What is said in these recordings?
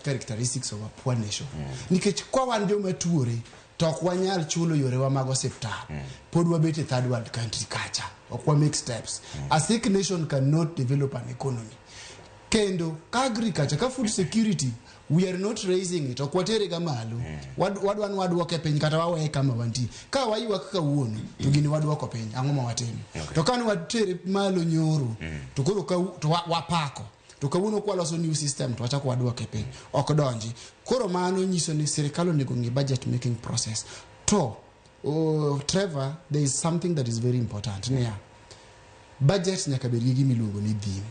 characteristics of a poor nation. Nikech kwa wan joma tuore to ok wanyal chulo yorewa mag osiptal, pod wabet e third world country kacha, ok wa make steps. A sick nation cannot develop an economy. Kendo ka agriculture, ka food security, we are not raising it, ok watere ga malo. Wadwa ni wadwoke piny kata waweye kama wantie. Ka waywak kawuono to gini wadwoko piny, ang'o ma watimo? To ka ne watere malo nyoro, to koro ka to wapako to kawuono kwaloso new system to wachako wadwoke piny, ok donji. Koro mano nyiso ni sirikal onego ng'i budget making process. To Trevor, there is something that is very important niya, budget nyaka bed gi gima iluongo ni theme,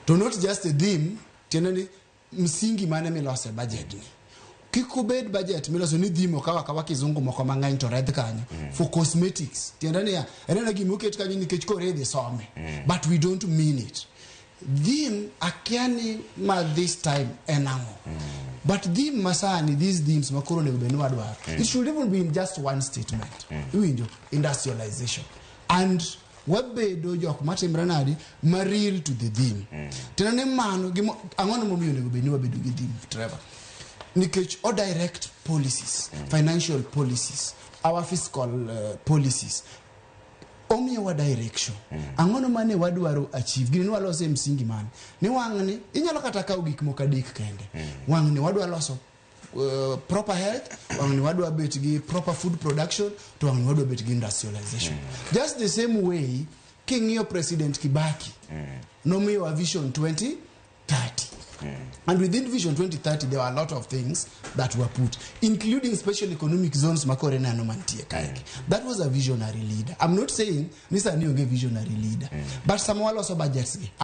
to not just a theme, tiende ni msingi mane milose budget ni. Kik obed budget miloso ni theme okaw akawa kizungu moko mang'eny to redh kanyo for cosmetics. Tiende niya, en ena gima oket kanyo nikech koro idhi some, but we don't mean it. Theme akia ni ma this time en ang'o, but theme masani, these themes makoro onego bed ni wadwaro, it should even be in just one statement. Iwinjo? Industrialization. And wabedo jok matimre nadi ma real to the theme. Tiende ni mano ang'ono momiyo onego bed ni wabedo gi theme, Trevor? Nikech o direct policies, financial policies, our fiscal policies, omiyowa direction. Ang'ono mane wadwaro achieve? Gini nwalose e msingi mane ni wang'ni inyalo kata kawo gik moko adek kende. Wang'ni wadwa loso proper health, wang'ni wadwa bet gi proper food production, to wang'ni wadwa bet gi industrialization. Just the same way king'iyo President Kibaki, nomiyowa Vision 2030, and within Vision 2030 there were a lot of things that were put, including special economic zones makore neno mantie kaeki. That was a visionary leader. I'm not saying ni sani onge visionary leader, but sama waloso budgets gi